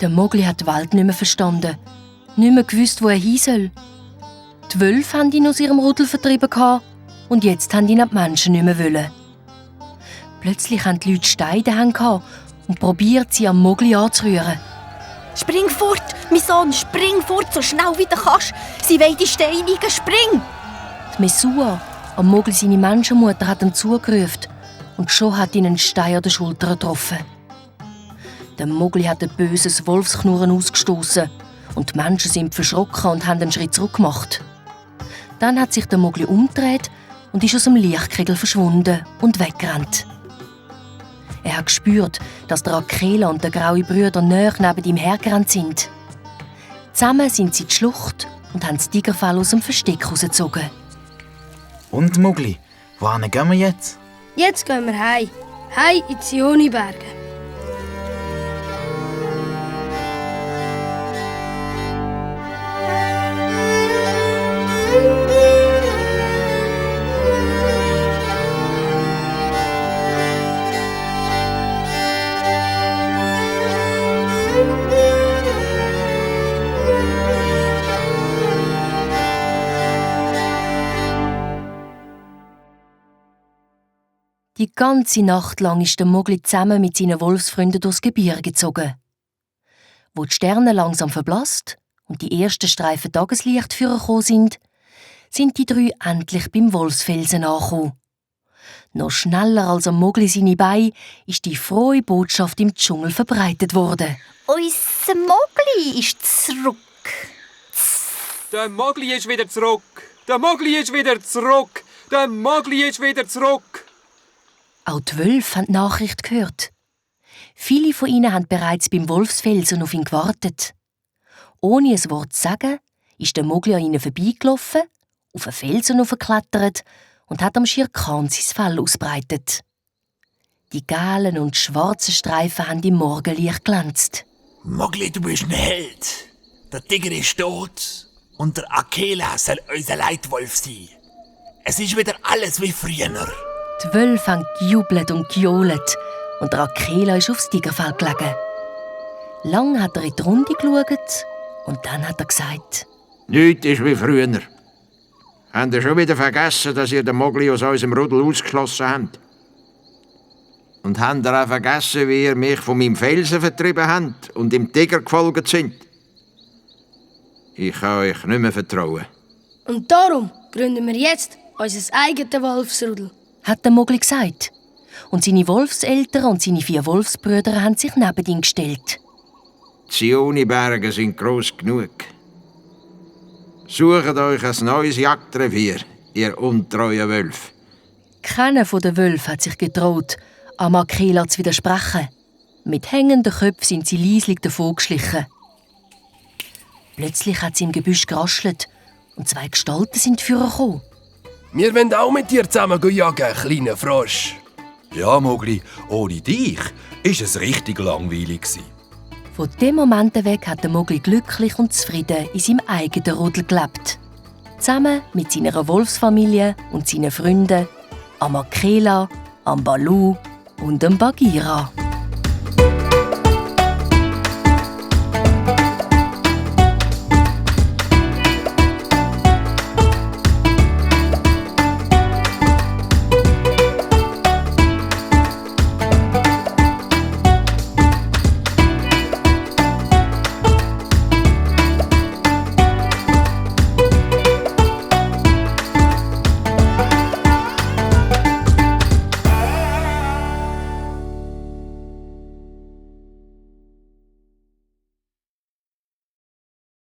Der Mogli hat die Welt nicht mehr verstanden, nicht mehr gewusst, wo er hin soll. Die Wölfe haben ihn aus ihrem Rudel vertrieben und jetzt haben ihn auch die Menschen nicht mehr wollen. Plötzlich haben die Leute Steine daheim und probiert sie am Mogli anzurühren. «Spring fort, mein Sohn, spring fort, so schnell wie du kannst! Sie wollen die Steine liegen, spring!» Die Mesua, am Mogli seine Menschenmutter, hat ihm zugerufen und schon hat ihn ein Stein an der Schulter getroffen. Der Mogli hat ein böses Wolfsknurren ausgestoßen und die Menschen sind verschrocken und haben einen Schritt zurück gemacht. Dann hat sich der Mogli umgedreht und ist aus dem Lichtkegel verschwunden und weggerannt. Er hat gespürt, dass der Akela und der graue Brüder nahe neben ihm hergerannt sind. Zusammen sind sie in die Schlucht und haben das Tigerfell aus dem Versteck rausgezogen. Und Mogli, wohin gehen wir jetzt? Jetzt gehen wir heim. Heim in die Sioniberge. Die ganze Nacht lang ist der Mogli zusammen mit seinen Wolfsfreunden durchs Gebirge gezogen. Wo die Sterne langsam verblasst und die ersten Streifen Tageslicht vorgekommen sind die drei endlich beim Wolfsfelsen angekommen. Noch schneller als am Mogli seine Beine ist die frohe Botschaft im Dschungel verbreitet worden. «Unser Mogli ist zurück!» Der Mogli ist wieder zurück! Der Mogli ist wieder zurück! Der Mogli ist wieder zurück! Auch die Wölfe haben die Nachricht gehört. Viele von ihnen haben bereits beim Wolfsfelsen auf ihn gewartet. Ohne ein Wort zu sagen, ist der Mogli an ihnen vorbeigelaufen, auf einen Felsen geklettert und hat am Shere Khan sein Fell ausbreitet. Die gelben und schwarzen Streifen haben im Morgenlicht glänzt. Mogli, du bist ein Held. Der Tiger ist tot und der Akela soll unser Leitwolf sein. Es ist wieder alles wie früher. Die Wölfe haben gejubelt und gejohlt und der Akela ist aufs Tigerfell gelegen. Lang hat er in die Runde geschaut und dann hat er gesagt: «Nichts ist wie früher. Habt ihr schon wieder vergessen, dass ihr den Mogli aus unserem Rudel ausgeschlossen habt? Und habt ihr auch vergessen, wie ihr mich von meinem Felsen vertrieben habt und dem Tiger gefolgt sind? Ich kann euch nicht mehr vertrauen.» Und darum gründen wir jetzt unser eigenes Wolfsrudel. Hat der Mogli gesagt. Und seine Wolfseltern und seine 4 Wolfsbrüder haben sich neben ihn gestellt. Die Sioniberge sind gross genug. Sucht euch ein neues Jagdrevier, ihr untreuen Wölfe. Keiner von den Wölfen hat sich getraut, am Akela zu widersprechen. Mit hängenden Köpfen sind sie leislich davongeschlichen. Plötzlich hat es im Gebüsch geraschelt und 2 Gestalten sind vorgekommen. Wir wollen auch mit dir zusammen jagen, kleiner Frosch. Ja, Mogli, ohne dich ist es richtig langweilig gewesen. Von dem Moment weg hat der Mogli glücklich und zufrieden in seinem eigenen Rudel gelebt. Zusammen mit seiner Wolfsfamilie und seinen Freunden, am Akela, am Balu und am Bagheera.